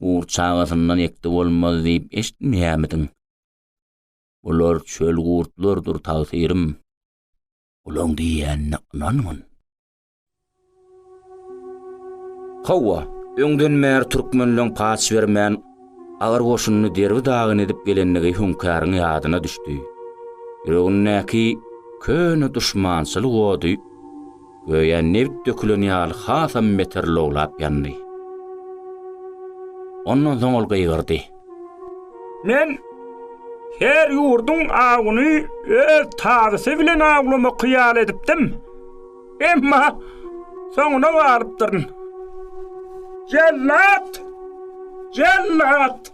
Gurt çagasyndan ekdi bolmaz diýip eşitmeýärmidiň? Bular çöl gurtlardyr, tagsyrym. Bulaň diýýänine ynangyn. Hawa, öňden bäri türkmenleň paç bermän, agyr goşunyny derbi-dagyn edip gelendigi hüňkäriň ýadyna düşdi. Ýüregindäki köne duşmançylyk ody göýä nebit dökülen ýaly hasam beter lowlap ýandy. Ondan soň ol gygyrdy. Men her ýurduň awuny öz tazysy bilen awlamak hyýal edipdim. Emma soňuna galypdyryn. Jellat! Jellat!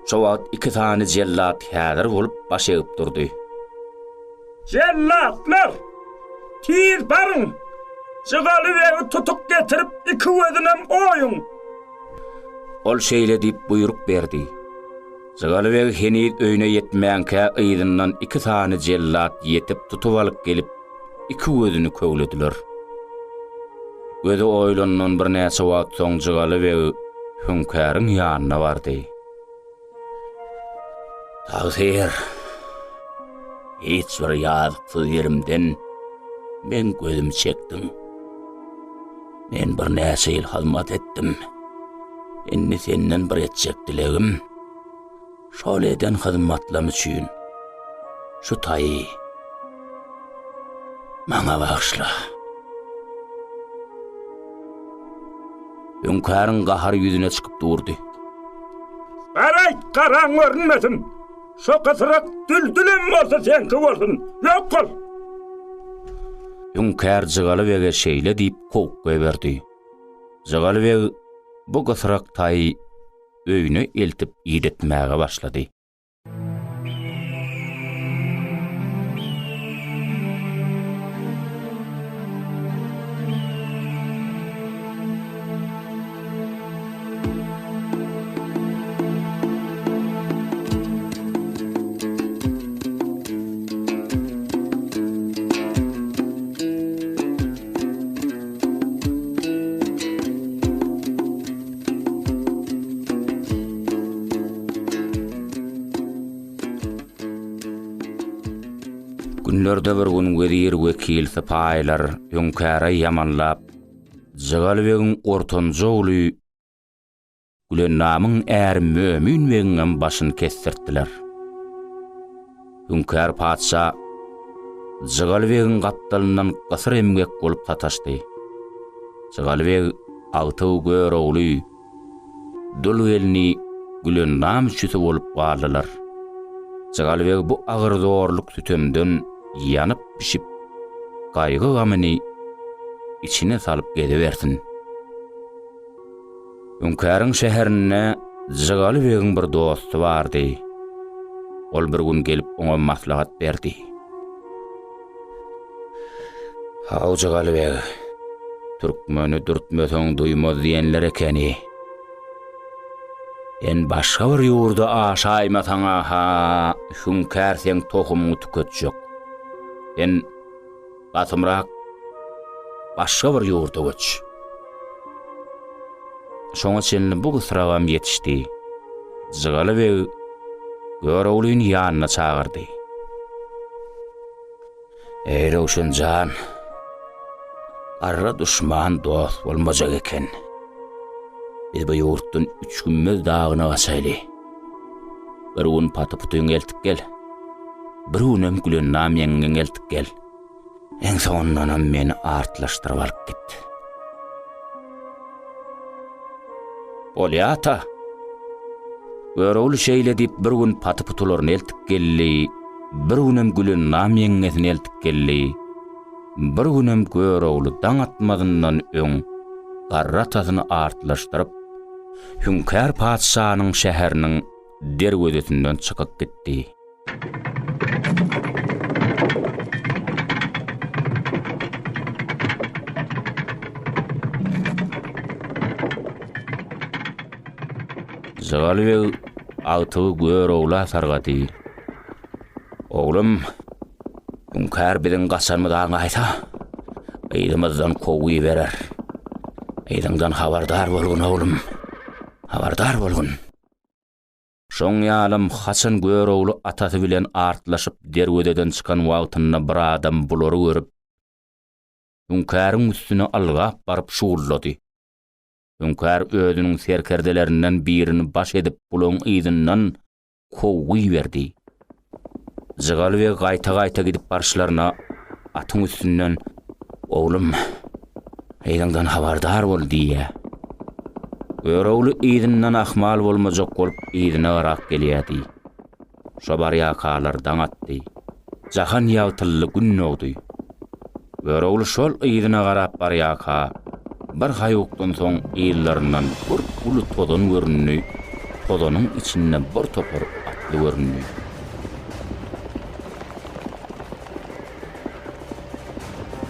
Şo wagt iki sany jellat häzir bolup baş egip durdy. Jellatlar! Tiz baryň! Jygaly begi tutup getirip, iki gözünem oýuň! Ol şeýle diýip buýruk berdi. Jygaly beg heniz öýüne ýetmänkä yzyndan iki sany jellat ýetip tutup alyp gelip, iki gözüni köwlediler. Gözi oýlandan birnäçe wagt soň Jygaly beg Hüňkäriň ýanyna bardy. Tagsyr, hiç bir ýazyksyz ýerimden meň gözümi çekdiň. Men birnäçe ýyl hyzmat etdim. Indi senden bir etjek dilegim, şol eden hyzmatlam üçin şu taýy maňa bagyşla. Hüňkäriň gahary ýüzüne çykyp durdy. Garaý, garaň görünmesin! Şo gysyrak düldülem bolsa seňki bolsun! Ýok bol! Hüňkär Jygaly bege şeýle diýip kowup goýberdi. Jygaly beg bu gysyrak taýy öýüne eltip idetmäge başlady. Günlerde bir gün wezir-wekil sypaýylar Hüňkäre ýamanlap, Jygaly begiň ortanjy ogly Gülennamyň äri Mömin begiňem başyny kesdirtdiler. Hüňkär patyşa Jygaly begiň gapdalyndan gysyr emgek bolup sataşdy. Jygaly beg agtygy Görogly, dul gelni Gülennam üçüsi bolup galdylar. Jygaly beg bu agyr zorluk-sütemden ýanyp-bişip, gaýgy-gamyny içine salyp gezibersin. Hüňkäriň şäherinde Jygaly begiň bir dosty bardy. Ol bir gün gelip oňa maslahat berdi. Haw Jygaly beg, türkmeni dürtmeseň duýmaz diýenler ekeni. Sen başga bir ýurda aşaýmasaň-a-ha, Hüňkär seň tohumyňy tüketjek. Sen Basymrak başga bir ýurda göç. Şoňa çenli bu gysragam ýetişdi. Jygaly beg Göroglyny ýanyna çagyrdy. Eý, Röwşen jan, garra duşman dost bolmajak eken. Biz bu ýurtdan Üçgümmez dagyna gaçaýly. Bir gün paty-putyňy eltip gel. Bir günem Gülennam ýeňňeňi eltip gel. Iň soňundanam meni artlaşdyryp alyp git. Bolýa, ata. Görogly şeýle diýip bir gün paty-putularyny eltip geldi, bir günem Gülennam ýeňňesini eltip geldi, bir günem Görogly daň atmazyndan öň garry atasyny artlaşdyryp, Hüňkär patyşanyň şäheriniň derwezesinden çykyp gitdi. Jygaly beg agtygy Görogla sargady. Oglum, Hüňkär biziň gaçanymyzy aňaýsa, yzymyzdan kowgy berer. Yzyňdan habardar bolgun, oglum, habardar bolgun. Şoň ýalam haçan Görogly atasy bilen artlaşyp derwezeden çykan wagtynda bir adam bulary görüp, Hüňkäriň üstüne ylgap baryp şugullady. Hüňkär özüniň serkerdelerinden birini baş edip bulaň yzyndan kowgy iberdi. Jygaly beg gaýta-gaýta gidip baryşlaryna atyň üstünden, Oglum, yzyňdan habardar bol diýýä. Görogly yzyndan ahmal bolmajak bolup yzyna garap gelýärdi. Şo barýakalar daň atdy. Jahan ýagtyldy, gün dogdy. Görogly şol yzyna garap barýaka, bir haýukdan soň yzlaryndan bir uly tozan göründi, tozanyň içinde bir topar atly göründi.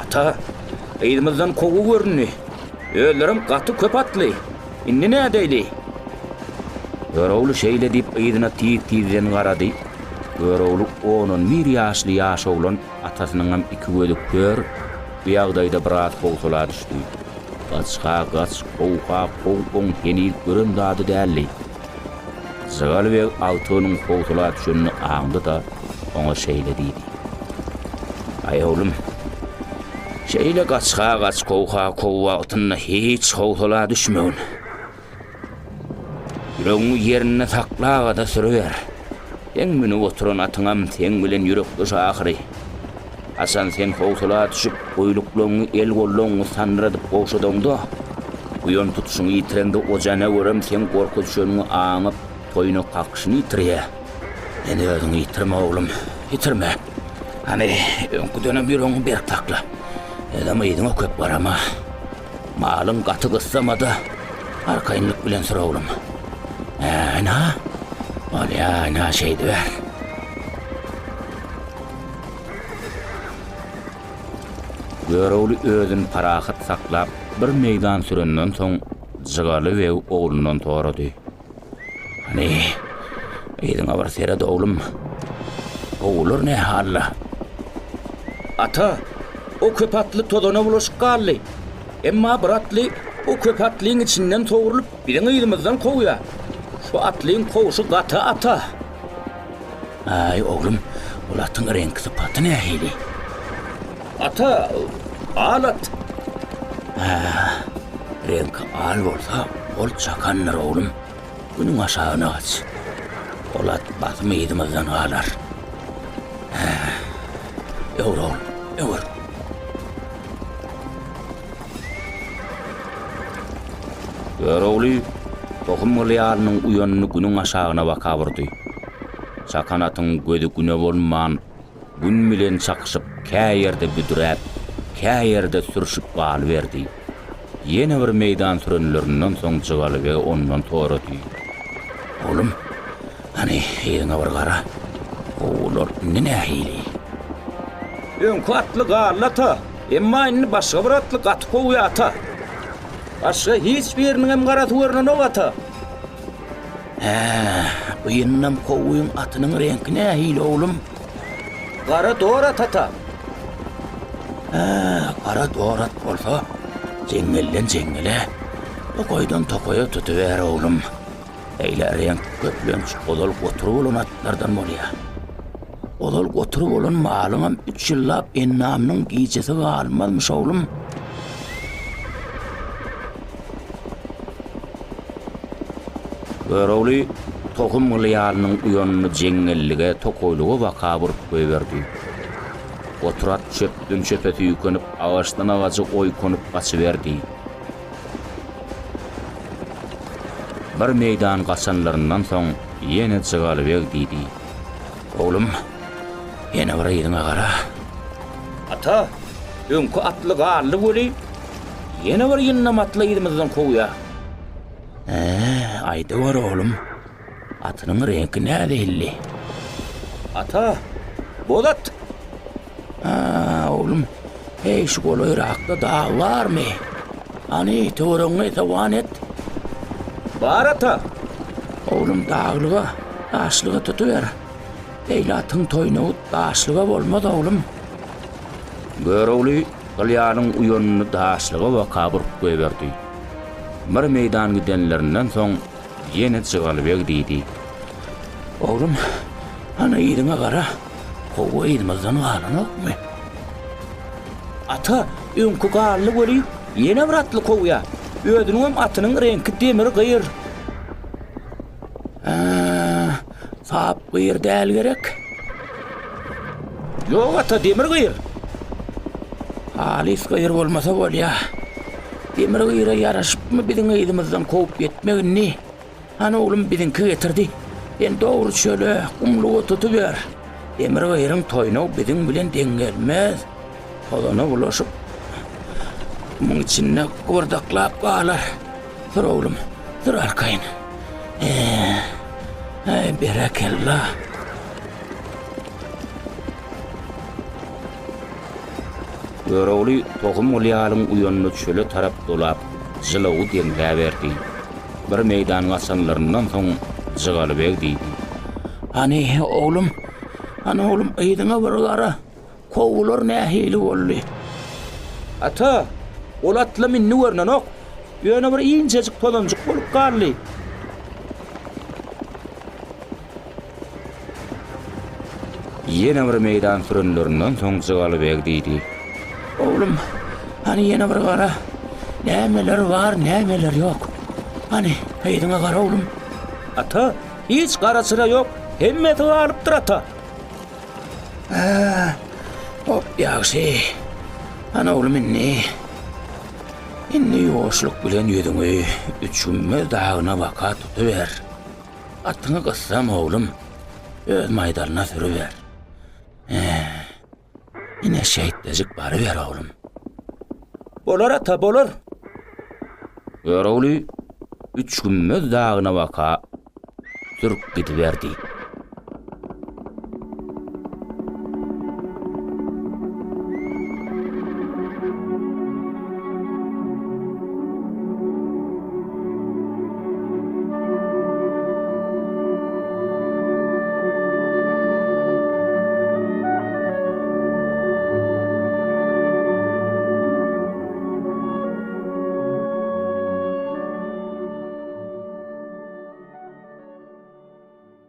Ata, yzymyzdan kowgy göründi. Özlerem gaty köp atly. Indi nädeýli? Görogly şeýle diýip yzyna tiz-tizden garady. Görogly on-on bir ýaşly ýaş oglan, atasynyňam iki gözi kör, bu ýagdaýda biraz howsala düşdi. Gaç-ha gaç, kow-ha kow oň heniz gören zady däldi. Jygaly beg agtygynyň howsala düşenini aňdy-da, oňa şeýle diýdi. Aý, oglum, şeýle gaç-ha gaç, kow-ha kow wagtynda hiç howsala düşmegin. Ýüregiňi ýerinde saklaga-da sürüber. Seň münüp oturan atyňam seň bilen ýürekdeş ahyry. Haçan sen howsala düşüp, guýruklaryňy, el-gollaryňy sandyradyp gowşadaňda, buýan tutuşyňy ýitireňde o janawerem seň gorka düşeniňi aňyp, toýuna kakyşyny ýitirýär. Sen özüňi ýitirme, oglum, ýitirme. Hany, öňküdenem ýüregiňi berk sakla. Özem yzyňa köp garama. Malyň gaty gyssama-da, arkaýynlyk bilen sür, oglum. Hä, ynha, bolýa, ynha, şeýdiber. Görogly özüni parahat saklap, bir meýdan sürenden soň, Jygaly beg oglundan sorady. Hany, yzyňa bir seret, oglum. Gowular nä halla? Ata, o köp atly tozana bulaşyp galdy. Emma bir atly o köp atlyň içinden sogrulyp, biziň yzymyzdan kowýar. Şu atlyň kowşy gaty, ata. Aý, oglum, Ol atyň reňki-sypaty nähili? Ata, al at. Hä, reňki al bolsa, ol çakandyr, oglum. Günüň aşagyna gaç. Ol at basym yzymyzdan galar. Hä, öwür, oglum, öwür. Görogly tohum gylýalynyň uýanyny günüň aşagyna baka burdy. Çakan atyň gözi güne bolman, gün bilen çakyşyp kä ýerde büdräp, kä ýerde sürşüp galyberdi. Ýene bir meýdan sürenlerinden soň Jygalybeg ondan sorady. Oglum, hany, yzyňa bir gara. Howlular indi nähili? Öňki atly galdy ata, emma indi başga bir atly gaty kowýa ata. Başga hiç biriniňem garasy görnenok ata. Hä, bu ýyndam kowgyň atynyň reňki nähili, oglum? Gara dor at ata. Hä, gara dor at bolsa, jeňňelden jeňňele, tokaýdan tokaýa tutuber, oglum. Beýle reňk köplenç ozal gotur bolan atlardan bolýar. Ozal gotur bolan malyňam üç ýyllap endamynyň gijesi galmazmyş, oglum. Görogly tohum gylýalynyň uýanyny jeňňellige, tokaýlyga baka burup goýberdi. Gotur at çöpden çöpe süýkenip, agaçdan agaja oýkanyp gaçyberdi. Bir meýdan gaçanlaryndan soň ýene Jygalybeg diýdi. Oglum, ýene bir yzyňa gara. Ata, öňki atly galdy weli, ýene bir ýyndam atly yzymyzdan kowýar. Hä, aýdaweri oglum, atynyň reňki näzilli? Ata, boz at. Hä, oglum, heý, şu golaýrakda dag barmy? Hany, töweregiňi esewan et. Bar, ata. Oglum, daglyga, daşlyga tutuber. Beýle atyň toýnagy daşlyga bolmaz, oglum. Görogly gylýalyň uýanyny daşlyga baka burup goýberdi. Bir meýdan gidenlerinden soň ýene Jygalybeg diýdi. Oglum, hany yzyňa gara. Kowgy yzymyzdan galanokmy? Ata, öňki galdy weli, ýene bir atly kowýa. Özüniňem atynyň reňki demir gyr. Hä, sap gyr däl gerek? Ýok, ata, demir gyr. Halys gyr bolmasa bolýa. Demir gyra ýaraşypmy biziň yzymyzdan kowup ýetmek indi? Hany oglum biziňki getirdi. Sen dogry çöle, gumluga tutuber. Demir gyryň toýnagy biziň bilen deň gelmez. Tozana bulaşyp, gumuň içinde gybyrdaklap galar. Sür oglum, sür arkaýyn. Eý, berekella. Görogly tohum gylýalyň uýanyny çöle tarap dolap, jylawy deňläberdi. Bir meýdan gaçanlaryndan soň Jygalybeg diýdi. Hany, oglum, hany, oglum, yzyňa bir gara, kowgular nähili boldy? Ata, ol atlam indi görnenok, ýöne bir inçejik tozanjyk bolup galdy. Ýene bir meýdan sürenlerinden soň Jygalybeg diýdi. Oglum, hany ýene bir gara. Nämeler bar, nämeler ýok. Hany, yzyňa gara, oglum. Ata, hiç gara-çyra ýok, hemmesi galypdyr, ata. Hä, hop, ýagşy. Hany, oglum, indi. Indi ýuwaşlyk bilen ýüzüňi Üçgümmez dagyna baka tutuber. Atyňy gyssam oglum, öz maýdalyna sürüber. Hä, ine şeýtdejik baryber oglum. Bolar ata, bolar. Görogly Üçgümmez dagyna baka sürüp gidiberdi.